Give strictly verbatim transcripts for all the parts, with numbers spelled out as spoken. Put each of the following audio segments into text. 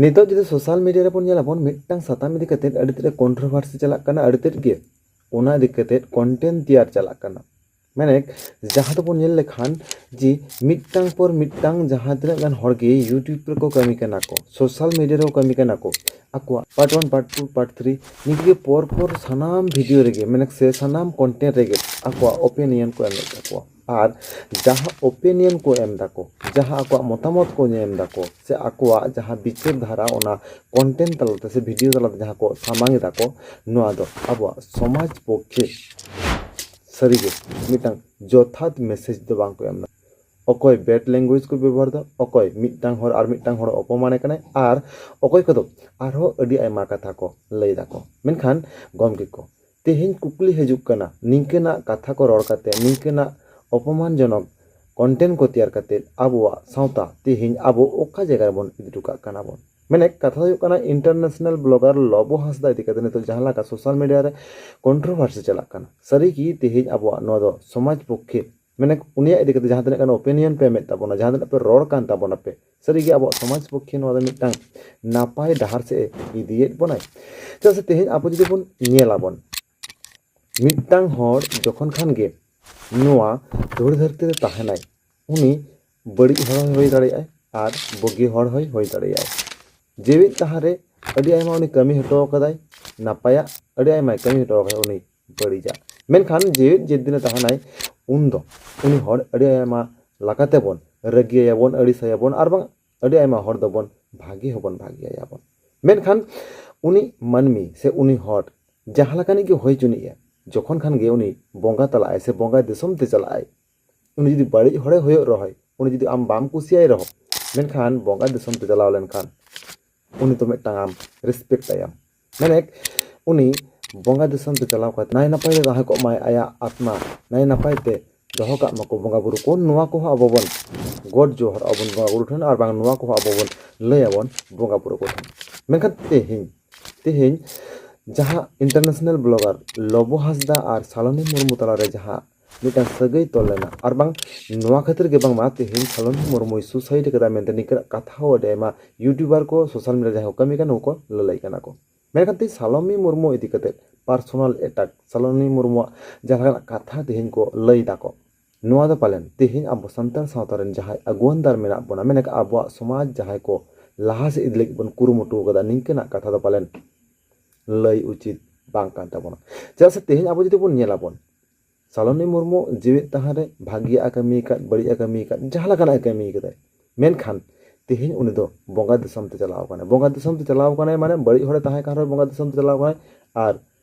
ᱱᱤᱛᱚᱜ ᱡᱩᱫᱤ social media ᱨᱮᱵᱚᱱ ᱧᱮᱞᱟᱵᱚᱱ, ᱢᱤᱫᱴᱟᱝ ᱥᱟᱛᱟᱢ ᱤᱫᱤ ᱠᱟᱛᱮᱫ ᱟᱹᱰᱤ ᱛᱮᱫ ᱠᱚᱱᱴᱨᱳᱵᱷᱟᱨᱥᱤ ᱪᱟᱞᱟᱜ ᱠᱟᱱᱟ, ᱟᱹᱰᱤ ᱛᱮᱫ ᱜᱮ ᱚᱱᱟ ᱤᱫᱤ ᱠᱟᱛᱮᱫ ᱠᱚᱱᱴᱮᱱᱴ ᱛᱮᱭᱟᱨ ᱪᱟᱞᱟᱜ ᱠᱟᱱᱟ᱾ ᱢᱟᱱᱮ ᱡᱟᱦᱟᱸ ᱫᱚᱵᱚᱱ ᱧᱮᱞ ᱞᱮᱠᱷᱟᱱ ᱡᱮ ᱢᱤᱫᱴᱟᱝ ᱯᱚᱨ ᱢᱤᱫᱴᱟᱝ ᱡᱟᱦᱟᱸ ᱛᱤᱱᱟᱹᱜ ᱜᱟᱱ ᱦᱚᱲ ᱜᱮ YouTube ᱨᱮᱠᱚ ᱠᱟᱹᱢᱤ ᱠᱟᱱᱟ ᱠᱚ, ᱥᱳᱥᱟᱞ ᱢᱤᱰᱤᱭᱟ ᱨᱮᱠᱚ ᱠᱟᱹᱢᱤ ᱠᱟᱱᱟ ᱠᱚ, ᱟᱠᱚᱣᱟᱜ part one, part two, part three ᱱᱤᱝᱠᱟᱹ ᱜᱮ ᱯᱚᱨ ᱯᱚᱨ ᱥᱟᱱᱟᱢ ᱵᱷᱤᱰᱤᱭᱳ ᱨᱮᱜᱮ, ᱢᱟᱱᱮ ᱥᱮ ᱥᱟᱱᱟᱢ ᱠᱚᱱᱴᱮᱱᱴ ᱨᱮᱜᱮ ᱟᱠᱚᱣᱟᱜ ᱳᱯᱤᱱᱤᱭᱚᱱ ᱠᱚ ᱮᱢᱮᱫ ᱛᱟᱠᱚᱣᱟ᱾ ᱟᱨ ᱡᱟᱦᱟᱸ ᱳᱯᱤᱱᱤᱭᱚᱱ ᱠᱚ ᱮᱢ ᱫᱟᱠᱚ, ᱡᱟᱦᱟᱸ ᱟᱠᱚᱣᱟᱜ ᱢᱚᱛᱟᱢᱚᱛ ᱠᱚ ᱮᱢ ᱫᱟᱠᱚ, ᱥᱮ ᱟᱠᱚᱣᱟᱜ ᱡᱟᱦᱟᱸ ᱵᱤᱪᱟᱹᱨ ᱫᱷᱟᱨᱟ ᱚᱱᱟ ᱠᱚᱱᱴᱮᱱᱴ ᱛᱟᱞᱟᱛᱮ ᱥᱮ ᱵᱷᱤᱰᱤᱭᱳ ᱛᱟᱞᱟᱛᱮ ᱡᱟᱦᱟᱸ ᱠᱚ ᱥᱟᱢᱟᱝ ᱮᱫᱟ ᱠᱚ, ᱱᱚᱣᱟ ᱫᱚ ᱟᱵᱚᱣᱟᱜ ᱥᱚᱢᱟᱡᱽ ᱯᱚᱠᱠᱷᱮ ᱥᱟᱹᱨᱤᱜᱮ ᱢᱤᱫᱴᱟᱝ ᱡᱚᱛᱷᱟᱛ ᱢᱮᱥᱮᱡᱽ ᱫᱚ ᱵᱟᱝ ᱠᱚ ᱮᱢ ᱮᱫᱟ᱾ ᱚᱠᱚᱭ ᱵᱮᱰ ᱞᱮᱝᱜᱩᱭᱮᱡᱽ ᱠᱚ ᱵᱮᱵᱚᱦᱟᱨ ᱮᱫᱟ, ᱚᱠᱚᱭ ᱢᱤᱫᱴᱟᱝ ᱦᱚᱲ ᱟᱨ ᱢᱤᱫᱴᱟᱝ ᱦᱚᱲ ᱚᱯᱚᱢᱟᱱᱮ ᱠᱟᱱᱟᱭ, ᱟᱨ ᱚᱠᱚᱭ ᱠᱚᱫᱚ ᱟᱨᱦᱚᱸ ᱟᱹᱰᱤ ᱟᱭᱢᱟ ᱠᱟᱛᱷᱟ ᱠᱚ ᱞᱟᱹᱭ ᱫᱟᱠᱚ᱾ ᱢᱮᱱᱠᱷᱟᱱ ᱜᱚᱢᱠᱮ ᱠᱚ, ᱛᱮᱦᱮᱧ ᱠᱩᱠᱞᱤ ᱦᱤᱡᱩᱜ ᱠᱟᱱᱟ, ᱱᱤᱝᱠᱟᱹᱱᱟᱜ ᱠᱟᱛᱷᱟ ᱠᱚ ᱨᱚᱲ ᱠᱟᱛᱮ, ᱱᱤᱝᱠᱟᱹᱱᱟᱜ ᱚᱯᱚᱢᱟᱱᱡᱚᱱᱚᱠ ᱠᱚᱱᱴᱮᱱᱴ ᱠᱚ ᱛᱮᱭᱟᱨ ᱠᱟᱛᱮ ᱟᱵᱚᱣᱟᱜ ᱥᱟᱶᱛᱟ ᱛᱮᱦᱮᱧ ᱟᱵᱚ ᱚᱠᱟ ᱡᱟᱭᱜᱟ ᱨᱮᱵᱚᱱ ᱤᱫᱤ ᱦᱚᱴᱚ ᱠᱟᱜ ᱠᱟᱱᱟ ᱵᱚᱱ? ᱢᱮᱱᱮᱫ ᱠᱟᱛᱷᱟ ᱫᱚ ᱦᱩᱭᱩᱜ ᱠᱟᱱᱟ, ᱤᱱᱴᱟᱨᱱᱮᱥᱱᱟᱞ ᱵᱞᱚᱜᱟᱨ ᱞᱚᱵᱚ ᱦᱟᱸᱥᱫᱟ ᱤᱫᱤ ᱠᱟᱛᱮ ᱱᱤᱛᱚᱜ ᱡᱟᱦᱟᱸ ᱞᱮᱠᱟ ᱥᱳᱥᱟᱞ ᱢᱤᱰᱤᱭᱟ ᱨᱮ ᱠᱚᱱᱴᱨᱳᱵᱷᱟᱨᱥᱤ ᱪᱟᱞᱟᱜ ᱠᱟᱱᱟ, ᱥᱟᱹᱨᱤ ᱜᱮ ᱛᱮᱦᱮᱧ ᱟᱵᱚᱣᱟᱜ ᱱᱚᱣᱟ ᱫᱚ ᱥᱚᱢᱟᱡᱽ ᱯᱚᱠᱠᱷᱮ, ᱢᱮᱱᱮᱫ ᱩᱱᱤᱭᱟᱜ ᱤᱫᱤ ᱠᱟᱛᱮ ᱡᱟᱦᱟᱸ ᱛᱤᱱᱟᱹᱜ ᱜᱟᱱ ᱳᱯᱤᱱᱤᱭᱚᱱ ᱯᱮ ᱮᱢᱮᱫ ᱛᱟᱵᱚᱱᱟ, ᱡᱟᱦᱟᱸ ᱛᱤᱱᱟᱹᱜ ᱯᱮ ᱨᱚᱲ ᱠᱟᱱ ᱛᱟᱵᱚᱱᱟ ᱯᱮ, ᱥᱟᱹᱨᱤ ᱜᱮ ᱟᱵᱚᱣᱟᱜ ᱥᱚᱢᱟᱡᱽ ᱯᱚᱠᱠᱷᱮ ᱱᱚᱣᱟ ᱫᱚ ᱢᱤᱫᱴᱟᱝ ᱱᱟᱯᱟᱭ ᱰᱟᱦᱟᱨ ᱥᱮᱫ ᱮ ᱤᱫᱤᱭᱮᱫ ᱵᱚᱱᱟᱭ? ᱪᱮᱫᱟᱜ ᱥᱮ ᱛᱮᱦᱮᱧ ᱟᱵᱚ ᱡᱩᱫᱤ ᱵᱚᱱ ᱧᱮᱞᱟᱵᱚᱱ, ᱢᱤᱫᱴᱟᱝ ᱦᱚᱲ ᱡᱚᱠᱷᱚᱱ ᱠᱷᱟᱱ ᱜᱮ ᱱᱚᱣᱟ ᱫᱷᱩᱲᱤ ᱫᱷᱟᱹᱨᱛᱤ ᱨᱮ ᱛᱟᱦᱮᱱᱟᱭ, ᱩᱱᱤ ᱵᱟᱹᱲᱤᱡ ᱦᱚᱲ ᱦᱚᱸᱭ ᱦᱩᱭ ᱫᱟᱲᱮᱭᱟᱜᱼᱟᱭ ᱟᱨ ᱵᱩᱜᱤ ᱦᱚᱲ ᱦᱚᱸᱭ ᱦᱩᱭ ᱫᱟᱲᱮᱭᱟᱜᱼᱟᱭ᱾ ᱡᱮᱣᱮᱫ ᱛᱟᱦᱮᱸ ᱨᱮ ᱟᱹᱰᱤ ᱟᱭᱢᱟ ᱩᱱᱤ ᱠᱟᱹᱢᱤ ᱦᱚᱴᱚ ᱟᱠᱟᱫᱟᱭ ᱱᱟᱯᱟᱭᱟᱜ, ᱟᱹᱰᱤ ᱟᱭᱢᱟᱭ ᱠᱟᱹᱢᱤ ᱦᱚᱴᱚ ᱟᱠᱟᱫᱟᱭ ᱩᱱᱤ ᱵᱟᱹᱲᱤᱡᱟᱜ᱾ ᱢᱮᱱᱠᱷᱟᱱ ᱡᱮᱣᱮᱫ ᱡᱮᱫᱤᱱᱮ ᱛᱟᱦᱮᱱᱟᱭ, ᱩᱱᱫᱚ ᱩᱱᱤ ᱦᱚᱲ ᱟᱹᱰᱤ ᱟᱭᱢᱟ ᱞᱮᱠᱟᱛᱮ ᱵᱚᱱ ᱨᱟᱹᱜᱤᱭᱟᱭᱟᱵᱚᱱ, ᱟᱹᱲᱤᱥᱟᱭᱟᱵᱚᱱ, ᱟᱨ ᱵᱟᱝ ᱟᱹᱰᱤ ᱟᱭᱢᱟ ᱦᱚᱲ ᱫᱚᱵᱚᱱ ᱵᱷᱟᱹᱜᱤ ᱦᱚᱸᱵᱚᱱ ᱵᱷᱟᱹᱜᱤᱭᱟᱭᱟᱵᱚᱱ᱾ ᱢᱮᱱᱠᱷᱟᱱ ᱩᱱᱤ ᱢᱟᱹᱱᱢᱤ ᱥᱮ ᱩᱱᱤ ᱦᱚᱲ ᱡᱟᱦᱟᱸ ᱞᱮᱠᱟᱱᱤᱡ ᱜᱮ ᱦᱩᱭ ᱪᱩᱱᱤᱡ ᱮ, ᱡᱚᱠᱷᱚᱱ ᱠᱷᱟᱱ ᱜᱮ ᱩᱱᱤ ᱵᱚᱸᱜᱟ ᱛᱟᱞᱟᱜᱼᱟᱭ ᱥᱮ ᱵᱚᱸᱜᱟ ᱫᱤᱥᱚᱢ ᱛᱮ ᱪᱟᱞᱟᱜᱼᱟᱭ, ᱩᱱᱤ ᱡᱩᱫᱤ ᱵᱟᱹᱲᱤᱡ ᱦᱚᱲᱮ ᱦᱩᱭᱩᱜ ᱨᱮᱦᱚᱸᱭ, ᱩᱱᱤ ᱡᱩᱫᱤ ᱟᱢ ᱵᱟᱢ ᱠᱩᱥᱤᱭᱟᱭ ᱨᱮᱦᱚᱸ, ᱢᱮᱱᱠᱷᱟᱱ ᱵᱚᱸᱜᱟ ᱫᱤᱥᱚᱢ ᱛᱮ ᱪᱟᱞᱟᱣ ᱞᱮᱱᱠᱷᱟᱱ ᱩᱱᱤ ᱫᱚ ᱢᱤᱫᱴᱟᱝ ᱟᱢ ᱨᱮᱥᱯᱮᱠᱴ ᱟᱭᱟᱢ᱾ ᱢᱮᱱᱮᱫ ᱩᱱᱤ ᱵᱚᱸᱜᱟ ᱫᱤᱥᱚᱢ ᱛᱮ ᱪᱟᱞᱟᱣ ᱠᱟᱛᱮ ᱱᱟᱭ ᱱᱟᱯᱟᱭ ᱛᱮ ᱛᱟᱦᱮᱸ ᱠᱚᱜ ᱢᱟᱭ, ᱟᱭᱟᱜ ᱟᱛᱢᱟ ᱱᱟᱭ ᱱᱟᱯᱟᱭ ᱛᱮ ᱫᱚᱦᱚ ᱠᱟᱜ ᱢᱟᱠᱚ ᱵᱚᱸᱜᱟ ᱵᱩᱨᱩ ᱠᱚ, ᱱᱚᱣᱟ ᱠᱚᱦᱚᱸ ᱟᱵᱚ ᱵᱚᱱ ᱜᱚᱰ ᱡᱚᱦᱟᱨᱚᱜᱼᱟ ᱵᱚᱱ ᱵᱚᱸᱜᱟ ᱵᱩᱨᱩ ᱴᱷᱮᱱ, ᱟᱨ ᱵᱟᱝ ᱱᱚᱣᱟ ᱠᱚᱦᱚᱸ ᱟᱵᱚ ᱵᱚᱱ ᱞᱟᱹᱭ ᱟᱵᱚᱱ ᱵᱚᱸᱜᱟ ᱵᱩᱨᱩ ᱠᱚ ᱴᱷᱮᱱ᱾ ᱢᱮᱱᱠᱷᱟᱱ ᱛᱮᱦᱮᱧ, ᱛᱮᱦᱮᱧ ᱡᱟᱦᱟᱸ ᱤᱱᱴᱟᱨᱱᱮᱥᱱᱟᱞ ᱵᱞᱚᱜᱟᱨ ᱞᱚᱵᱚ ᱦᱟᱸᱥᱫᱟ ᱟᱨ ᱥᱟᱞᱚᱱᱤ ᱢᱩᱨᱢᱩ ᱛᱟᱞᱟᱨᱮ ᱡᱟᱦᱟᱸ ᱢᱤᱫᱴᱟᱝ ᱥᱟᱹᱜᱟᱹᱭ ᱛᱚᱞ ᱞᱮᱱᱟ᱾ ᱟᱨ ᱵᱟᱝ ᱱᱚᱣᱟ ᱠᱷᱟᱹᱛᱤᱨ ᱜᱮ ᱵᱟᱝᱢᱟ ᱛᱮᱦᱮᱧ ᱥᱟᱞᱚᱱᱤ ᱢᱩᱨᱢᱩᱭ suicide ᱠᱟᱫᱟ ᱢᱮᱱᱛᱮ ᱱᱤᱝᱠᱟᱹᱱᱟᱜ ᱠᱟᱛᱷᱟ ᱦᱚᱸ ᱟᱹᱰᱤ ᱟᱭᱢᱟ YouTuber ᱠᱚ, social media ᱨᱮ ᱡᱟᱦᱟᱸᱭ ᱠᱚ ᱠᱟᱹᱢᱤ ᱠᱟᱱᱟ, ᱱᱩᱠᱩ ᱠᱚ ᱞᱟᱹᱞᱟᱹᱭ ᱠᱟᱱᱟ ᱠᱚ᱾ ᱢᱮᱱᱠᱷᱟᱱ ᱛᱮᱦᱮᱧ ᱥᱟᱞᱚᱱᱤ ᱢᱩᱨᱢᱩ ᱤᱫᱤ ᱠᱟᱛᱮ personal attack, ᱥᱟᱞᱚᱱᱤ ᱢᱩᱨᱢᱩᱣᱟᱜ ᱡᱟᱦᱟᱸ ᱞᱮᱠᱟᱱᱟᱜ ᱠᱟᱛᱷᱟ ᱛᱮᱦᱮᱧ ᱠᱚ ᱞᱟᱹᱭ ᱫᱟᱠᱚ, ᱱᱚᱣᱟ ᱫᱚ ᱯᱟᱞᱮᱱ ᱛᱮᱦᱮᱧ ᱟᱵᱚ ᱥᱟᱱᱛᱟᱲ ᱥᱟᱶᱛᱟ ᱨᱮᱱ ᱡᱟᱦᱟᱸᱭ ᱟᱹᱜᱩᱣᱟᱹᱱ ᱫᱟᱨ ᱢᱮᱱᱟᱜ ᱵᱚᱱᱟ, ᱢᱮᱱᱠᱷᱟᱱ ᱟᱵᱚᱣᱟᱜ ᱥᱚᱢᱟᱡᱽ ᱡᱟᱦᱟᱸᱭ ᱠᱚ ᱞᱟᱦᱟ ᱥᱮᱫ ᱤᱫᱤ ᱞᱟᱹᱜᱤᱫ ᱵᱚᱱ ᱠᱩᱨᱩᱢᱩᱴᱩ ᱟᱠᱟᱫᱟ, ᱱᱤᱝᱠᱟᱹᱱᱟᱜ ᱠᱟᱛᱷᱟ ᱫᱚ ᱯᱟᱞᱮᱱ ᱞᱟᱹᱭ ᱩᱪᱤᱛ ᱵᱟᱝ ᱠᱟᱱ ᱛᱟᱵᱚᱱᱟ᱾ ᱪᱮᱫᱟᱜ ᱥᱮ ᱛᱮᱦᱮᱧ ᱟᱵᱚ ᱡᱩᱫᱤ ᱵᱚᱱ ᱧᱮᱞᱟᱵᱚᱱ, ᱥᱟᱞᱚᱱᱤ ᱢᱩᱨᱢᱩ ᱡᱤᱣᱮᱫ ᱛᱟᱦᱮᱸ ᱨᱮ ᱵᱷᱟᱹᱜᱤᱭᱟᱜ ᱮ ᱠᱟᱹᱢᱤ ᱟᱠᱟᱫ, ᱵᱟᱹᱲᱤᱡᱟᱜ ᱮ ᱠᱟᱹᱢᱤ ᱟᱠᱟᱫ, ᱡᱟᱦᱟᱸ ᱞᱮᱠᱟᱱᱟᱜ ᱮ ᱠᱟᱹᱢᱤ ᱟᱠᱟᱫᱟᱭ, ᱢᱮᱱᱠᱷᱟᱱ ᱛᱮᱦᱮᱧ ᱩᱱᱤ ᱫᱚ ᱵᱚᱸᱜᱟ ᱫᱤᱥᱚᱢ ᱛᱮ ᱪᱟᱞᱟᱣ ᱟᱠᱟᱱᱟᱭ᱾ ᱵᱚᱸᱜᱟ ᱫᱤᱥᱚᱢ ᱛᱮ ᱪᱟᱞᱟᱣ ᱟᱠᱟᱱᱟᱭ ᱢᱟᱱᱮ ᱵᱟᱹᱲᱤᱡ ᱦᱚᱲᱮ ᱛᱟᱦᱮᱸ ᱠᱟᱱ ᱨᱮᱦᱚᱸ ᱵᱚᱸᱜᱟ ᱫᱤᱥᱚᱢ ᱛᱮ ᱪᱟᱞᱟᱣ ᱟᱠᱟᱱᱟᱭ, ᱟᱨ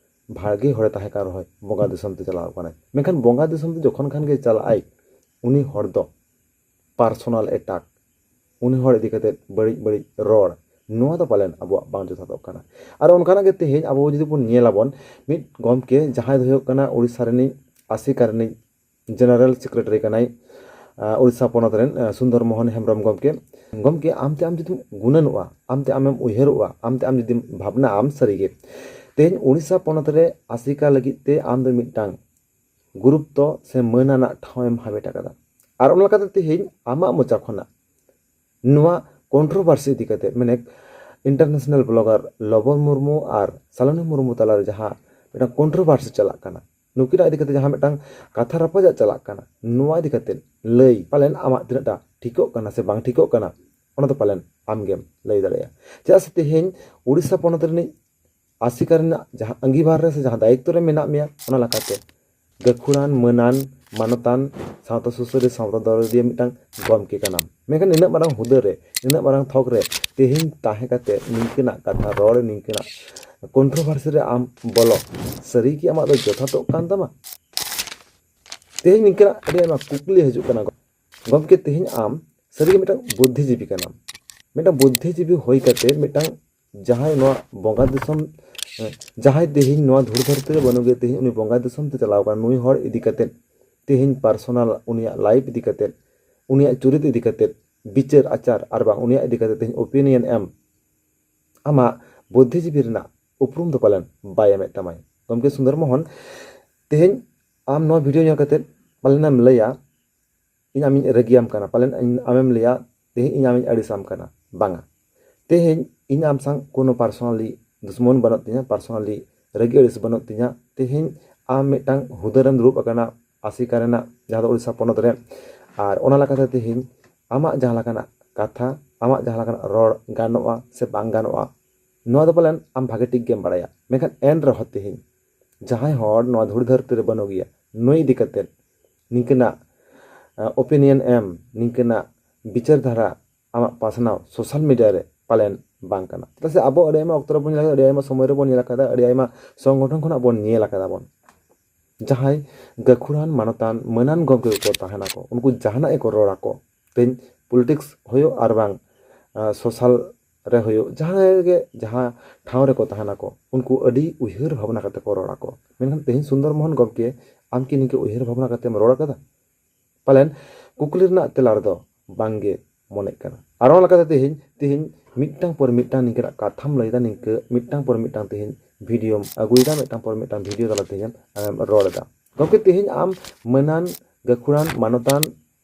ᱵᱷᱟᱜᱮ ᱦᱚᱲᱮ ᱛᱟᱦᱮᱸ ᱠᱟᱱ ᱨᱮᱦᱚᱸ ᱵᱚᱸᱜᱟ ᱫᱤᱥᱚᱢ ᱛᱮ ᱪᱟᱞᱟᱣ ᱟᱠᱟᱱᱟᱭ᱾ ᱢᱮᱱᱠᱷᱟᱱ ᱵᱚᱸᱜᱟ ᱫᱤᱥᱚᱢ ᱛᱮ ᱡᱚᱠᱷᱚᱱ ᱠᱷᱟᱱ ᱜᱮ ᱪᱟᱞᱟᱜ ᱟᱭ, ᱩᱱᱤ ᱦᱚᱲ ᱫᱚ personal attack, ᱩᱱᱤ ᱦᱚᱲ ᱤᱫᱤ ᱠᱟᱛᱮ ᱵᱟᱹᱲᱤᱡ ᱵᱟᱹᱲᱤᱡ ᱨᱚᱲ, ᱱᱚᱣᱟ ᱫᱚ ᱯᱟᱞᱮᱱ ᱟᱵᱚᱣᱟᱜ ᱵᱟᱝ ᱡᱚᱛᱷᱟᱛᱚᱜ ᱠᱟᱱᱟ᱾ ᱟᱨ ᱚᱱᱠᱟᱱᱟᱜ ᱜᱮ ᱛᱮᱦᱮᱧ ᱟᱵᱚ ᱡᱩᱫᱤ ᱵᱚᱱ ᱧᱮᱞᱟᱵᱚᱱ, ᱢᱤᱫ ᱜᱚᱢᱠᱮ ᱡᱟᱦᱟᱸᱭ ᱫᱚ ᱦᱩᱭᱩᱜ ᱠᱟᱱᱟ ᱩᱲᱤᱥᱥᱟ ᱨᱤᱱᱤᱡ ᱟᱥᱮᱠᱟ ᱨᱤᱱᱤᱡ general secretary ᱠᱟᱱᱟᱭ, ᱟᱸ, ᱩᱲᱤᱥᱥᱟ ᱯᱚᱱᱚᱛ ᱨᱮᱱ, ᱟᱸ, ᱥᱩᱱᱫᱚᱨ ᱢᱳᱦᱚᱱ ᱦᱮᱢᱵᱨᱚᱢ ᱜᱚᱢᱠᱮ᱾ ᱜᱚᱢᱠᱮ, ᱟᱢᱛᱮ ᱟᱢ ᱡᱩᱫᱤᱢ ᱜᱩᱱᱟᱹᱱᱚᱜᱼᱟ, ᱟᱢᱛᱮ ᱟᱢᱮᱢ ᱩᱭᱦᱟᱹᱨᱚᱜᱼᱟ, ᱟᱢᱛᱮ ᱟᱢ ᱡᱩᱫᱤᱢ ᱵᱷᱟᱵᱽᱱᱟᱜ ᱟᱢ ᱥᱟᱹᱨᱤᱜᱮ, ᱛᱮᱦᱮᱧ ᱩᱲᱤᱥᱥᱟ ᱯᱚᱱᱚᱛ ᱨᱮ ᱟᱥᱮᱠᱟ ᱞᱟᱹᱜᱤᱫ ᱛᱮ ᱟᱢ ᱫᱚ ᱢᱤᱫᱴᱟᱝ ᱜᱩᱨᱩᱛᱛᱚ ᱥᱮ ᱢᱟᱹᱱ ᱟᱱᱟᱜ ᱴᱷᱟᱶ ᱮᱢ ᱦᱟᱢᱮᱴ ᱟᱠᱟᱫᱟ᱾ ᱟᱨ ᱚᱱᱟ ᱞᱮᱠᱟᱛᱮ ᱛᱮᱦᱮᱧ ᱟᱢᱟᱜ ᱢᱚᱪᱟ ᱠᱷᱚᱱᱟᱜ ᱱᱚᱣᱟ controversy ᱤᱫᱤ ᱠᱟᱛᱮ, ᱢᱟᱱᱮ international blogger ᱞᱚᱵᱚ ᱢᱩᱨᱢᱩ ᱟᱨ ᱥᱟᱞᱚᱱᱤ ᱢᱩᱨᱢᱩ ᱛᱟᱞᱟᱨᱮ ᱡᱟᱦᱟᱸ ᱢᱤᱫᱴᱟᱝ controversy ᱪᱟᱞᱟᱜ ᱠᱟᱱᱟ, ᱱᱩᱠᱤᱱᱟᱜ ᱤᱫᱤ ᱠᱟᱛᱮ ᱡᱟᱦᱟᱸ ᱢᱤᱫᱴᱟᱝ ᱠᱟᱛᱷᱟ ᱨᱟᱯᱟᱪᱟᱜ ᱪᱟᱞᱟᱜ ᱠᱟᱱᱟ, ᱱᱚᱣᱟ ᱤᱫᱤ ᱠᱟᱛᱮ ᱞᱟᱹᱭ ᱯᱟᱞᱮᱱ ᱟᱢᱟᱜ ᱛᱤᱱᱟᱹᱜ ᱴᱟ ᱴᱷᱤᱠᱚᱜ ᱠᱟᱱᱟ ᱥᱮ ᱵᱟᱝ ᱴᱷᱤᱠᱚᱜ ᱠᱟᱱᱟ, ᱚᱱᱟ ᱫᱚ ᱯᱟᱞᱮᱱ ᱟᱢᱜᱮᱢ ᱞᱟᱹᱭ ᱫᱟᱲᱮᱭᱟᱜᱼᱟ᱾ ᱪᱮᱫᱟᱜ ᱥᱮ ᱛᱮᱦᱮᱧ ᱩᱲᱤᱥᱥᱟ ᱯᱚᱱᱚᱛ ᱨᱤᱱᱤᱡ ᱟᱥᱮᱠᱟ ᱨᱮᱱᱟᱜ ᱡᱟᱦᱟᱸ ᱟᱸᱜᱤᱵᱷᱟᱨ ᱨᱮ ᱥᱮ ᱡᱟᱦᱟᱸ ᱫᱟᱭᱤᱛᱛᱚ ᱨᱮ ᱢᱮᱱᱟᱜ ᱢᱮᱭᱟ, ᱚᱱᱟ ᱞᱮᱠᱟᱛᱮ ᱜᱟᱹᱠᱷᱩᱲᱟᱱ, ᱢᱟᱹᱱᱟᱱ, ᱢᱟᱱᱚᱛᱟᱱ, ᱥᱟᱶᱛᱟ ᱥᱩᱥᱟᱹᱨᱤᱭᱟᱹ, ᱥᱟᱶᱛᱟ ᱫᱚᱨᱚᱫᱤᱭᱟᱹ ᱢᱤᱫᱴᱟᱝ ᱜᱚᱢᱠᱮ ᱠᱟᱱᱟᱢ᱾ ᱢᱮᱱᱠᱷᱟᱱ ᱱᱤᱱᱟᱹᱜ ᱢᱟᱨᱟᱝ ᱦᱩᱫᱟᱹ ᱨᱮ, ᱱᱤᱱᱟᱹᱜ ᱢᱟᱨᱟᱝ ᱛᱷᱚᱠ ᱨᱮ ᱛᱮᱦᱮᱧ ᱛᱟᱦᱮᱸ ᱠᱟᱛᱮ ᱱᱤᱝᱠᱟᱹᱱᱟᱜ ᱠᱟᱛᱷᱟ ᱨᱚᱲ, ᱱᱤᱝᱠᱟᱹᱱᱟᱜ controversy ᱨᱮ ᱟᱢ ᱵᱚᱞᱚ, ᱥᱟᱹᱨᱤ ᱜᱮ ᱟᱢᱟᱜ ᱫᱚ ᱡᱚᱛᱷᱟᱛᱚᱜ ᱠᱟᱱ ᱛᱟᱢᱟ? ᱛᱮᱦᱮᱧ ᱱᱤᱝᱠᱟᱹᱱᱟᱜ ᱟᱹᱰᱤ ᱟᱭᱢᱟ ᱠᱩᱠᱞᱤ ᱦᱤᱡᱩᱜ ᱠᱟᱱᱟ᱾ ᱜᱚᱢᱠᱮ, ᱛᱮᱦᱮᱧ ᱟᱢ ᱥᱟᱹᱨᱤᱜᱮ ᱢᱤᱫᱴᱟᱝ ᱵᱩᱫᱽᱫᱷᱤᱡᱤᱵᱤ ᱠᱟᱱᱟᱢ᱾ ᱢᱤᱫᱴᱟᱝ ᱵᱩᱫᱽᱫᱷᱤᱡᱤᱵᱤ ᱦᱩᱭ ᱠᱟᱛᱮ ᱢᱤᱫᱴᱟᱝ ᱡᱟᱦᱟᱸᱭ ᱱᱚᱣᱟ ᱵᱚᱸᱜᱟ ᱫᱤᱥᱚᱢ, ᱡᱟᱦᱟᱸᱭ ᱛᱮᱦᱮᱧ ᱱᱚᱣᱟ ᱫᱷᱩᱲᱤ ᱫᱷᱟᱹᱨᱛᱤ ᱨᱮ ᱵᱟᱹᱱᱩᱜ ᱜᱮ, ᱛᱮᱦᱮᱧ ᱩᱱᱤ ᱵᱚᱸᱜᱟ ᱫᱤᱥᱚᱢ ᱛᱮ ᱪᱟᱞᱟᱣ ᱠᱟᱱᱟ, ᱱᱩᱭ ᱦᱚᱲ ᱤᱫᱤ ᱠᱟᱛᱮ ᱛᱮᱦᱮᱧ personal ᱩᱱᱤᱭᱟᱜ life ᱤᱫᱤ ᱠᱟᱛᱮ, ᱩᱱᱤᱭᱟᱜ ᱪᱩᱨᱤᱛ ᱤᱫᱤ ᱠᱟᱛᱮ ᱵᱤᱪᱟᱹᱨ ᱟᱪᱟᱨ ᱟᱨ ᱵᱟᱝ ᱩᱱᱤᱭᱟᱜ ᱤᱫᱤ ᱠᱟᱛᱮ ᱛᱮᱦᱮᱧ opinion ᱮᱢ, ᱟᱢᱟᱜ ᱵᱩᱫᱽᱫᱷᱤᱡᱤᱵᱤ ᱨᱮᱱᱟᱜ ᱩᱯᱨᱩᱢ ᱫᱚ ᱯᱟᱞᱮᱱ ᱵᱟᱭ ᱮᱢᱮᱫ ᱛᱟᱢᱟᱭ᱾ ᱜᱚᱢᱠᱮ ᱥᱩᱱᱫᱚᱨ ᱢᱳᱦᱚᱱ, ᱛᱮᱦᱮᱧ ᱟᱢ ᱱᱚᱣᱟ video ᱧᱮᱞ ᱠᱟᱛᱮ ᱯᱟᱞᱮᱱᱮᱢ ᱞᱟᱹᱭᱟ, "ᱤᱧ ᱟᱢᱤᱧ ᱨᱟᱹᱜᱤᱭᱟᱢ ᱠᱟᱱᱟ", ᱯᱟᱞᱮᱱ ᱤᱧ ᱟᱢᱮᱢ ᱞᱟᱹᱭᱟ, "ᱛᱮᱦᱮᱧ ᱤᱧ ᱟᱢᱤᱧ ᱟᱹᱲᱤᱥᱟᱢ ᱠᱟᱱᱟ", ᱵᱟᱝᱟ᱾ ᱛᱮᱦᱮᱧ ᱤᱧ ᱟᱢ ᱥᱟᱶ ᱠᱳᱱᱳ personally ᱫᱩᱥᱢᱚᱱ ᱵᱟᱹᱱᱩᱜ ᱛᱤᱧᱟ, personally ᱨᱟᱹᱜᱤ ᱟᱹᱲᱤᱥ ᱵᱟᱹᱱᱩᱜ ᱛᱤᱧᱟ᱾ ᱛᱮᱦᱮᱧ ᱟᱢ ᱢᱤᱫᱴᱟᱝ ᱦᱩᱫᱟᱹᱨᱮᱢ ᱫᱩᱲᱩᱵ ᱟᱠᱟᱱᱟ ᱟᱥᱮᱠᱟ ᱨᱮᱱᱟᱜ, ᱡᱟᱦᱟᱸ ᱫᱚ ᱳᱰᱤᱥᱟ ᱯᱚᱱᱚᱛ ᱨᱮ, ᱟᱨ ᱚᱱᱟ ᱞᱮᱠᱟᱛᱮ ᱛᱮᱦᱮᱧ ᱟᱢᱟᱜ ᱡᱟᱦᱟᱸ ᱞᱮᱠᱟᱱᱟᱜ ᱠᱟᱛᱷᱟ, ᱟᱢᱟᱜ ᱡᱟᱦᱟᱸ ᱞᱮᱠᱟᱱᱟᱜ ᱨᱚᱲ ᱜᱟᱱᱚᱜᱼᱟ ᱥᱮ ᱵᱟᱝ ᱜᱟᱱᱚᱜᱼᱟ, ᱱᱚᱣᱟ ᱫᱚ ᱯᱟᱞᱮᱱ ᱟᱢ ᱵᱷᱟᱜᱮ ᱴᱷᱤᱠ ᱜᱮᱢ ᱵᱟᱲᱟᱭᱟ᱾ ᱢᱮᱱᱠᱷᱟᱱ ᱮᱱ ᱨᱮᱦᱚᱸ ᱛᱮᱦᱮᱧ ᱡᱟᱦᱟᱸᱭ ᱦᱚᱲ ᱱᱚᱣᱟ ᱫᱷᱩᱲᱤ ᱫᱷᱟᱹᱨᱛᱤ ᱨᱮ ᱵᱟᱹᱱᱩᱜ ᱜᱮᱭᱟ, ᱱᱩᱭ ᱤᱫᱤ ᱠᱟᱛᱮ ᱱᱤᱝᱠᱟᱹᱱᱟᱜ, ᱟ, opinion ᱮᱢ, ᱱᱤᱝᱠᱟᱹᱱᱟᱜ ᱵᱤᱪᱟᱹᱨ ᱫᱷᱟᱨᱟ ᱟᱢᱟᱜ ᱯᱟᱥᱱᱟᱣ social media ᱨᱮ ᱯᱟᱞᱮᱱ ᱵᱟᱝ ᱠᱟᱱᱟ᱾ ᱪᱮᱫᱟᱜ ᱥᱮ ᱟᱵᱚ ᱟᱹᱰᱤ ᱟᱭᱢᱟ ᱚᱠᱛᱚ ᱨᱮᱵᱚᱱ ᱧᱮᱞ ᱟᱠᱟᱫᱟ, ᱟᱹᱰᱤ ᱟᱭᱢᱟ ᱥᱚᱢᱚᱭ ᱨᱮᱵᱚᱱ ᱧᱮᱞ ᱟᱠᱟᱫᱟ, ᱟᱹᱰᱤ ᱟᱭᱢᱟ ᱥᱚᱝᱜᱚᱴᱷᱚᱱ ᱠᱷᱚᱱᱟᱜ ᱵᱚᱱ ᱧᱮᱞ ᱟᱠᱟᱫᱟ ᱵᱚᱱ, ᱡᱟᱦᱟᱸᱭ ᱜᱟᱹᱠᱷᱩᱲᱟᱱ ᱢᱟᱱᱚᱛᱟᱱ ᱢᱟᱹᱱᱟᱱ ᱜᱚᱢᱠᱮ ᱠᱚᱠᱚ ᱛᱟᱦᱮᱱᱟᱠᱚ, ᱩᱱᱠᱩ ᱡᱟᱦᱟᱱᱟᱜ ᱜᱮᱠᱚ ᱨᱚᱲᱟᱠᱚ᱾ ᱛᱮᱦᱮᱧ politics ᱦᱩᱭᱩᱜ ᱟᱨ ᱵᱟᱝ, ᱟ, social ᱨᱮ ᱦᱩᱭᱩᱜ, ᱡᱟᱦᱟᱸ ᱨᱮᱜᱮ, ᱡᱟᱦᱟᱸ ᱴᱷᱟᱶ ᱨᱮᱠᱚ ᱛᱟᱦᱮᱱᱟᱠᱚ, ᱩᱱᱠᱩ ᱟᱹᱰᱤ ᱩᱭᱦᱟᱹᱨ ᱵᱷᱟᱵᱽᱱᱟ ᱠᱟᱛᱮ ᱠᱚ ᱨᱚᱲᱟᱠᱚ᱾ ᱢᱮᱱᱠᱷᱟᱱ ᱛᱮᱦᱮᱧ ᱥᱩᱱᱫᱚᱨ ᱢᱳᱦᱚᱱ ᱜᱚᱢᱠᱮ, ᱟᱢ ᱠᱤ ᱱᱤᱝᱠᱟᱹ ᱩᱭᱦᱟᱹᱨ ᱵᱷᱟᱵᱽᱱᱟ ᱠᱟᱛᱮᱢ ᱨᱚᱲ ᱟᱠᱟᱫᱟ? ᱯᱟᱞᱮᱱ ᱠᱩᱠᱞᱤ ᱨᱮᱱᱟᱜ ᱛᱮᱞᱟ ᱨᱮᱫᱚ ᱵᱟᱝᱜᱮ ᱢᱚᱱᱮᱜ ᱠᱟᱱᱟ᱾ ᱟᱨ ᱚᱱᱟ ᱞᱮᱠᱟᱛᱮ ᱛᱮᱦᱮᱧ, ᱛᱮᱦᱮᱧ ᱢᱤᱫᱴᱟᱝ ᱯᱚᱨ ᱢᱤᱫᱴᱟᱝ ᱱᱤᱝᱠᱟᱹᱱᱟᱜ ᱠᱟᱛᱷᱟᱢ ᱞᱟᱹᱭᱫᱟ, ᱱᱤᱝᱠᱟᱹ ᱢᱤᱫᱴᱟᱝ ᱯᱚᱨ ᱢᱤᱫᱴᱟᱝ ᱛᱮᱦᱮᱧ videoᱢ ᱟᱹᱜᱩᱭᱮᱫᱟ, ᱢᱤᱫᱴᱟᱝ ᱯᱚᱨ ᱢᱤᱫᱴᱟᱝ video ᱛᱟᱞᱟ ᱛᱮᱦᱮᱧ ᱟᱢᱮᱢ ᱨᱚᱲ ᱮᱫᱟ᱾ ᱜᱚᱢᱠᱮ, ᱛᱮᱦᱮᱧ ᱟᱢ ᱢᱟᱹᱱᱟᱱ, ᱜᱟᱹᱠᱷᱩᱲᱟᱱ, ᱢᱟᱱᱚᱛᱟᱱ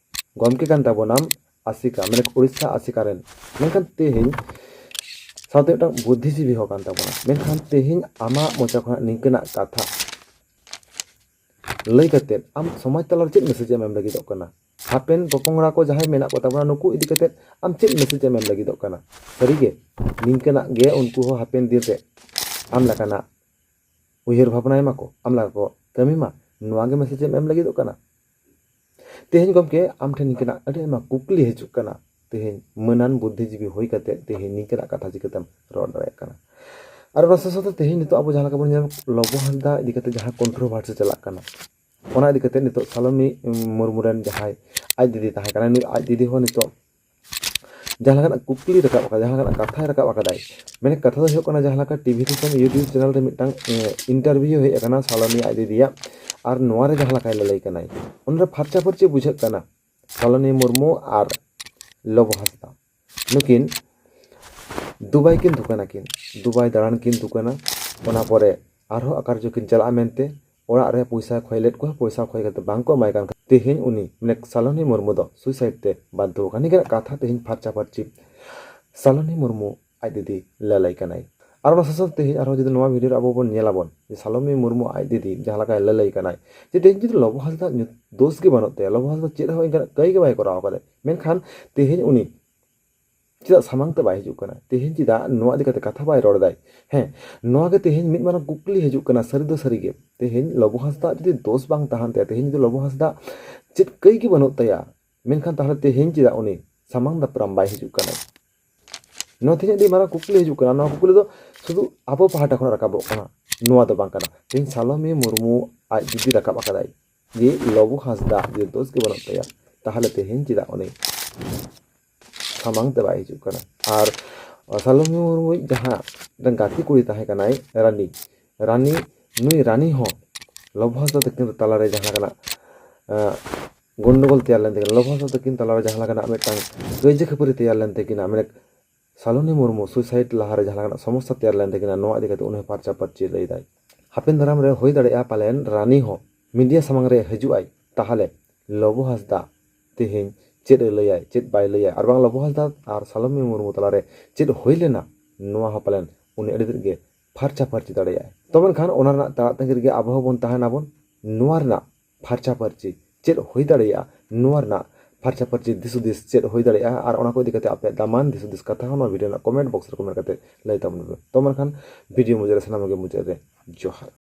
ᱜᱚᱢᱠᱮ ᱠᱟᱱ ᱛᱟᱵᱚᱱᱟᱢ ᱟᱥᱮᱠᱟ, ᱢᱟᱱᱮ ᱩᱲᱤᱥᱥᱟ ᱟᱥᱮᱠᱟ ᱨᱮᱱ᱾ ᱢᱮᱱᱠᱷᱟᱱ ᱛᱮᱦᱮᱧ ᱥᱟᱶᱛᱮ ᱢᱤᱫᱴᱟᱝ ᱵᱩᱫᱽᱫᱷᱤᱡᱤᱵᱤ ᱦᱚᱸ ᱠᱟᱱ ᱛᱟᱵᱚᱱᱟ᱾ ᱢᱮᱱᱠᱷᱟᱱ ᱛᱮᱦᱮᱧ ᱟᱢᱟᱜ ᱢᱚᱪᱟ ᱠᱷᱚᱱᱟᱜ ᱱᱤᱝᱠᱟᱹᱱᱟᱜ ᱠᱟᱛᱷᱟ ᱞᱟᱹᱭ ᱠᱟᱛᱮᱫ ᱟᱢ ᱥᱚᱢᱟᱡᱽ ᱛᱟᱞᱟᱨᱮ ᱪᱮᱫ message ᱮᱢ ᱮᱢ ᱞᱟᱹᱜᱤᱫᱚᱜ ᱠᱟᱱᱟ? ᱦᱟᱯᱮᱱ ᱯᱚᱯᱚᱝᱲᱟ ᱠᱚ ᱡᱟᱦᱟᱸᱭ ᱢᱮᱱᱟᱜ ᱠᱚ ᱛᱟᱵᱚᱱᱟ, ᱱᱩᱠᱩ ᱤᱫᱤ ᱠᱟᱛᱮᱫ ᱟᱢ ᱪᱮᱫ message ᱮᱢ ᱮᱢ ᱞᱟᱹᱜᱤᱫᱚᱜ ᱠᱟᱱᱟ? ᱥᱟᱹᱨᱤᱜᱮ ᱱᱤᱝᱠᱟᱹᱱᱟᱜ ᱜᱮ ᱩᱱᱠᱩ ᱦᱚᱸ ᱦᱟᱯᱮᱱ ᱫᱤᱱ ᱨᱮ ᱟᱢ ᱞᱮᱠᱟᱱᱟᱜ ᱩᱭᱦᱟᱹᱨ ᱵᱷᱟᱵᱽᱱᱟᱭ ᱢᱟᱠᱚ, ᱟᱢ ᱞᱮᱠᱟ ᱠᱚ ᱠᱟᱹᱢᱤ ᱢᱟ, ᱱᱚᱣᱟ ᱜᱮ message ᱮᱢ ᱮᱢ ᱞᱟᱹᱜᱤᱫᱚᱜ ᱠᱟᱱᱟ? ᱛᱮᱦᱮᱧ ᱜᱚᱢᱠᱮ, ᱟᱢ ᱴᱷᱮᱱ ᱱᱤᱝᱠᱟᱹᱱᱟᱜ ᱟᱹᱰᱤ ᱟᱭᱢᱟ ᱠᱩᱠᱞᱤ ᱦᱤᱡᱩᱜ ᱠᱟᱱᱟ, ᱛᱮᱦᱮᱧ ᱢᱟᱹᱱᱟᱱ ᱵᱩᱫᱽᱫᱷᱤᱡᱤᱵᱤ ᱦᱩᱭ ᱠᱟᱛᱮ ᱛᱮᱦᱮᱧ ᱱᱤᱝᱠᱟᱹᱱᱟᱜ ᱠᱟᱛᱷᱟ ᱪᱤᱠᱟᱹᱛᱮᱢ ᱨᱚᱲ ᱫᱟᱲᱮᱭᱟᱜ ᱠᱟᱱᱟ? ᱟᱨ ᱚᱱᱟ ᱥᱟᱶ ᱥᱟᱶᱛᱮ ᱛᱮᱦᱮᱧ ᱱᱤᱛᱚᱜ ᱟᱵᱚ ᱡᱟᱦᱟᱸ ᱞᱮᱠᱟ ᱵᱚᱱ ᱧᱮᱞ, ᱞᱚᱵᱚ ᱦᱟᱸᱥᱫᱟ ᱤᱫᱤ ᱠᱟᱛᱮ ᱡᱟᱦᱟᱸ controversy ᱪᱟᱞᱟᱜ ᱠᱟᱱᱟ, ᱚᱱᱟ ᱤᱫᱤ ᱠᱟᱛᱮ ᱱᱤᱛᱚᱜ ᱥᱟᱞᱚᱱᱤ, ᱩᱢ, ᱢᱩᱨᱢᱩ ᱨᱮᱱ ᱡᱟᱦᱟᱸᱭ ᱟᱡ ᱫᱤᱫᱤ ᱛᱟᱦᱮᱸ ᱠᱟᱱᱟᱭ, ᱱᱩᱭ ᱟᱡ ᱫᱤᱫᱤ ᱦᱚᱸ ᱱᱤᱛᱚᱜ ᱡᱟᱦᱟᱸ ᱞᱮᱠᱟᱱᱟᱜ ᱠᱩᱠᱞᱤ ᱨᱟᱠᱟᱵ ᱟᱠᱟᱫᱟ, ᱡᱟᱦᱟᱸ ᱞᱮᱠᱟᱱᱟᱜ ᱠᱟᱛᱷᱟᱭ ᱨᱟᱠᱟᱵ ᱟᱠᱟᱫᱟᱭ, ᱢᱮᱱᱮᱫ ᱠᱟᱛᱷᱟ ᱫᱚ ᱦᱩᱭᱩᱜ ᱠᱟᱱᱟ, ᱡᱟᱦᱟᱸ ᱞᱮᱠᱟ ᱴᱤᱵᱷᱤ ᱫᱤᱥᱚᱢ YouTube channel ᱨᱮ ᱢᱤᱫᱴᱟᱝ, ᱮ, interview ᱦᱮᱡ ᱟᱠᱟᱱᱟ ᱥᱟᱞᱚᱱᱤ ᱟᱡ ᱫᱤᱫᱤᱭᱟᱜ, ᱟᱨ ᱱᱚᱣᱟ ᱨᱮ ᱡᱟᱦᱟᱸ ᱞᱮᱠᱟᱭ ᱞᱟᱹᱞᱟᱹᱭ ᱠᱟᱱᱟᱭ, ᱚᱱᱟ ᱨᱮ ᱯᱷᱟᱨᱪᱟ ᱯᱷᱟᱹᱨᱪᱤ ᱵᱩᱡᱷᱟᱹᱜ ᱠᱟᱱᱟ ᱥᱟᱞᱚᱱᱤ ᱢᱩᱨᱢᱩ ᱟᱨ ᱞᱚᱵᱚ ᱦᱟᱸᱥᱫᱟ ᱱᱩᱠᱤᱱ ᱫᱩᱵᱟᱭ ᱠᱤᱱ ᱫᱩᱠᱟᱱᱟ ᱠᱤᱱ, ᱫᱩᱵᱟᱭ ᱫᱟᱬᱟᱱ ᱠᱤᱱ ᱫᱩᱠᱟᱱᱟ᱾ ᱚᱱᱟ ᱯᱚᱨᱮ ᱟᱨᱦᱚᱸ ᱚᱠᱟ ᱨᱮᱪᱚ ᱠᱤᱱ ᱪᱟᱞᱟᱜᱼᱟ ᱢᱮᱱᱛᱮ, ᱚᱲᱟᱜ ᱨᱮ ᱯᱚᱭᱥᱟ ᱠᱷᱚᱭ ᱞᱮᱫ ᱠᱚᱣᱟ, ᱯᱚᱭᱥᱟ ᱠᱷᱚᱭ ᱠᱟᱛᱮ ᱵᱟᱝ ᱠᱚ ᱮᱢᱟᱭ ᱠᱟᱱ ᱠᱷᱟᱱ ᱛᱮᱦᱮᱧ ᱩᱱᱤ ᱢᱟᱱᱮ ᱥᱟᱞᱚᱱᱤ ᱢᱩᱨᱢᱩ ᱫᱚ ᱥᱩᱭᱥᱟᱭᱤᱰ ᱛᱮ ᱵᱟᱫᱽᱫᱷᱚ ᱟᱠᱟᱱᱟ᱾ ᱱᱤᱝᱠᱟᱹᱱᱟᱜ ᱠᱟᱛᱷᱟ ᱛᱮᱦᱮᱧ ᱯᱷᱟᱨᱪᱟ ᱯᱷᱟᱨᱪᱤ ᱥᱟᱞᱚᱱᱤ ᱢᱩᱨᱢᱩ ᱟᱡ ᱫᱤᱫᱤ ᱞᱟᱹᱞᱟᱹᱭ ᱠᱟᱱᱟᱭ᱾ ᱟᱨ ᱚᱱᱟ ᱥᱟᱶ ᱥᱟᱶᱛᱮ ᱛᱮᱦᱮᱧ ᱟᱨᱦᱚᱸ ᱡᱩᱫᱤ ᱱᱚᱣᱟ ᱵᱷᱤᱰᱤᱭᱳ ᱨᱮ ᱟᱵᱚ ᱵᱚᱱ ᱧᱮᱞᱟᱵᱚᱱ ᱡᱮ ᱥᱟᱞᱚᱱᱤ ᱢᱩᱨᱢᱩ ᱟᱡ ᱫᱤᱫᱤ ᱡᱟᱦᱟᱸ ᱞᱮᱠᱟᱭ ᱞᱟᱹᱞᱟᱹᱭ ᱠᱟᱱᱟᱭ ᱡᱮ ᱛᱮᱦᱮᱧ ᱡᱩᱫᱤ ᱞᱚᱵᱚ ᱦᱟᱸᱥᱫᱟ ᱫᱳᱥ ᱜᱮ ᱵᱟᱹᱱᱩᱜ ᱛᱟᱭᱟ, ᱞᱚᱵᱚ ᱦᱟᱸᱥᱫᱟ ᱪᱮᱫ ᱦᱚᱸ ᱤᱱᱠᱟᱹᱱᱟᱜ ᱠᱟᱹᱭ ᱜᱮ ᱵᱟᱭ ᱠᱚᱨᱟᱣ ᱠᱟᱫᱟᱭ, ᱢᱮᱱᱠᱷᱟᱱ ᱛᱮᱦᱮᱧ ᱩᱱᱤ ᱪᱮᱫᱟᱜ ᱥᱟᱢᱟᱝ ᱛᱮ ᱵᱟᱭ ᱦᱤᱡᱩᱜ ᱠᱟᱱᱟ? ᱛᱮᱦᱮᱧ ᱪᱮᱫᱟᱜ ᱱᱚᱣᱟ ᱤᱫᱤ ᱠᱟᱛᱮ ᱠᱟᱛᱷᱟ ᱵᱟᱭ ᱨᱚᱲ ᱫᱟᱭ? ᱦᱮᱸ, ᱱᱚᱣᱟ ᱜᱮ ᱛᱮᱦᱮᱧ ᱢᱤᱫ ᱢᱟᱨᱟᱝ ᱠᱩᱠᱞᱤ ᱦᱤᱡᱩᱜ ᱠᱟᱱᱟ᱾ ᱥᱟᱹᱨᱤ ᱫᱚ ᱥᱟᱹᱨᱤ ᱜᱮ, ᱛᱮᱦᱮᱧ ᱞᱚᱵᱚ ᱦᱟᱸᱥᱫᱟ ᱡᱩᱫᱤ ᱫᱳᱥ ᱵᱟᱝ ᱛᱟᱦᱮᱱ ᱛᱟᱭᱟ, ᱛᱮᱦᱮᱧ ᱡᱩᱫᱤ ᱞᱚᱵᱚ ᱦᱟᱸᱥᱫᱟ ᱪᱮᱫ ᱠᱟᱹᱭ ᱜᱮ ᱵᱟᱹᱱᱩᱜ ᱛᱟᱭᱟ, ᱢᱮᱱᱠᱷᱟᱱ ᱛᱟᱦᱚᱞᱮ ᱛᱮᱦᱮᱧ ᱪᱮᱫᱟᱜ ᱩᱱᱤ ᱥᱟᱢᱟᱝ ᱫᱟᱯᱨᱟᱢ ᱵᱟᱭ ᱦᱤᱡᱩᱜ ᱠᱟᱱᱟ? ᱱᱚᱣᱟ ᱛᱮᱦᱮᱧ ᱟᱹᱰᱤ ᱢᱟᱨᱟᱝ ᱠᱩᱠᱞᱤ ᱦᱤᱡᱩᱜ ᱠᱟᱱᱟ᱾ ᱱᱚᱣᱟ ᱠᱩᱠᱞᱤ ᱫᱚ ᱥᱩᱫᱷᱩ ᱟᱵᱚ ᱯᱟᱦᱴᱟ ᱠᱷᱚᱱᱟᱜ ᱨᱟᱠᱟᱵᱚᱜ ᱠᱟᱱᱟ, ᱱᱚᱣᱟ ᱫᱚ ᱵᱟᱝ ᱠᱟᱱᱟ᱾ ᱛᱮᱦᱮᱧ ᱥᱟᱞᱚᱢᱤ ᱢᱩᱨᱢᱩ ᱟᱡ ᱫᱤᱫᱤ ᱨᱟᱠᱟᱵ ᱟᱠᱟᱫᱟᱭ ᱡᱮ ᱞᱚᱵᱚ ᱦᱟᱸᱥᱫᱟ ᱡᱩᱫᱤ ᱫᱳᱥ ᱜᱮ ᱵᱟᱹᱱᱩᱜ ᱛᱟᱭᱟ, ᱛᱟᱦᱚᱞᱮ ᱛᱮᱦᱮᱧ ᱪᱮᱫᱟᱜ ᱩᱱᱤ ᱥᱟᱢᱟᱝ ᱛᱮ ᱵᱟᱭ ᱦᱤᱡᱩᱜ ᱠᱟᱱᱟ? ᱟᱨ ᱥᱟᱞᱚᱢᱤ ᱢᱩᱨᱢᱩᱭᱤᱡ ᱡᱟᱦᱟᱸ ᱢᱤᱫᱴᱟᱝ ᱜᱟᱛᱮ ᱠᱩᱲᱤ ᱛᱟᱦᱮᱸ ᱠᱟᱱᱟᱭ ᱨᱟᱱᱤ, ᱨᱟᱱᱤ, ᱱᱩᱭ ᱨᱟᱱᱤ ᱦᱚᱸ ᱞᱚᱵᱚ ᱦᱟᱸᱥᱫᱟ ᱛᱟᱹᱠᱤᱱ ᱛᱟᱞᱟᱨᱮ ᱡᱟᱦᱟᱸ ᱞᱮᱠᱟᱱᱟᱜ, ᱟᱸ, ᱜᱚᱱᱰᱚᱜᱳᱞ ᱛᱮᱭᱟᱨ ᱞᱮᱱ ᱛᱟᱹᱠᱤᱱᱟ, ᱞᱚᱵᱚ ᱦᱟᱸᱥᱫᱟ ᱛᱟᱹᱠᱤᱱ ᱛᱟᱞᱟᱨᱮ ᱡᱟᱦᱟᱸ ᱞᱮᱠᱟᱱᱟᱜ ᱢᱤᱫᱴᱟᱝ ᱠᱟᱹᱭᱡᱟᱹ ᱠᱷᱟᱹᱯᱟᱹᱨᱤ ᱛᱮᱭᱟᱨ ᱞᱮᱱ ᱛᱟᱹᱠᱤᱱᱟ, ᱢᱟᱱᱮ ᱥᱟᱞᱚᱱᱤ ᱢᱩᱨᱢᱩ ᱥᱩᱭᱥᱟᱭᱤᱰ ᱞᱟᱦᱟᱨᱮ ᱡᱟᱦᱟᱸ ᱞᱮᱠᱟᱱᱟᱜ ᱥᱚᱢᱚᱥᱥᱟ ᱛᱮᱭᱟᱨ ᱞᱮᱱ ᱛᱟᱹᱠᱤᱱᱟ, ᱱᱚᱣᱟ ᱤᱫᱤ ᱠᱟᱛᱮ ᱩᱱᱤ ᱦᱚᱸ ᱯᱷᱟᱨᱪᱟ ᱯᱷᱟᱹᱨᱪᱤ ᱞᱟᱹᱭᱫᱟᱭ᱾ ᱦᱟᱯᱮᱱ ᱫᱟᱨᱟᱢ ᱨᱮ ᱦᱩᱭ ᱫᱟᱲᱮᱭᱟᱜᱼᱟ ᱯᱟᱞᱮᱱ ᱨᱟᱱᱤ ᱦᱚᱸ ᱢᱤᱰᱤᱭᱟ ᱥᱟᱢᱟᱝ ᱨᱮ ᱦᱤᱡᱩᱜ ᱟᱭ, ᱛᱟᱦᱚᱞᱮ ᱞᱚᱵᱚ ᱦᱟᱸᱥᱫᱟ ᱛᱮᱦᱮᱧ ᱪᱮᱫ ᱮ ᱞᱟᱹᱭᱟᱭ, ᱪᱮᱫ ᱵᱟᱭ ᱞᱟᱹᱭᱟ, ᱟᱨ ᱵᱟᱝ ᱞᱚᱵᱚ ᱦᱟᱸᱥᱫᱟ ᱟᱨ ᱥᱟᱞᱚᱢᱤ ᱢᱩᱨᱢᱩ ᱛᱟᱞᱟᱨᱮ ᱪᱮᱫ ᱦᱩᱭ ᱞᱮᱱᱟ, ᱱᱚᱣᱟ ᱦᱚᱸ ᱯᱟᱞᱮᱱ ᱩᱱᱤ ᱟᱹᱰᱤ ᱛᱮᱫ ᱜᱮ ᱯᱷᱟᱨᱪᱟ ᱯᱷᱟᱹᱨᱪᱤ ᱫᱟᱲᱮᱭᱟᱜᱼᱟᱭ᱾ ᱛᱚᱵᱮ ᱠᱷᱟᱱ ᱚᱱᱟ ᱨᱮᱱᱟᱜ ᱛᱟᱲᱟᱜ ᱛᱟᱺᱜᱤ ᱨᱮᱜᱮ ᱟᱵᱚ ᱦᱚᱸᱵᱚᱱ ᱛᱟᱦᱮᱱᱟᱵᱚᱱ᱾ ᱱᱚᱣᱟ ᱨᱮᱱᱟᱜ ᱯᱷᱟᱨᱪᱟ ᱯᱷᱟᱹᱨᱪᱤ ᱪᱮᱫ ᱦᱩᱭ ᱫᱟᱲᱮᱭᱟᱜᱼᱟ, ᱱᱚᱣᱟ ᱨᱮᱱᱟᱜ ᱯᱷᱟᱨᱪᱟ ᱯᱷᱟᱹᱨᱪᱤ ᱫᱤᱥ ᱦᱩᱫᱤᱥ ᱪᱮᱫ ᱦᱩᱭ ᱫᱟᱲᱮᱭᱟᱜᱼᱟ, ᱟᱨ ᱚᱱᱟ ᱠᱚ ᱤᱫᱤ ᱠᱟᱛᱮ ᱟᱯᱮᱭᱟᱜ ᱫᱟᱢᱟᱱ ᱫᱤᱥ ᱦᱩᱫᱤᱥ ᱠᱟᱛᱷᱟ ᱦᱚᱸ ᱱᱚᱣᱟ ᱵᱷᱤᱰᱤᱭᱳ ᱨᱮᱱᱟᱜ ᱠᱚᱢᱮᱱᱴ ᱵᱚᱠᱥ ᱨᱮ ᱠᱚᱢᱮᱱᱴ ᱠᱟᱛᱮ ᱞᱟᱹᱭ ᱛᱟᱵᱚᱱ ᱯᱮ᱾ ᱛᱚᱵᱮ ᱠᱷᱟᱱ ᱵᱷᱤᱰᱤᱭᱳ ᱢᱩᱪᱟᱹᱫ ᱨᱮ ᱥᱟᱱᱟᱢ ᱜᱮ ᱢᱩᱪᱟᱹᱫ ᱨᱮ ᱡᱚᱦᱟᱨ᱾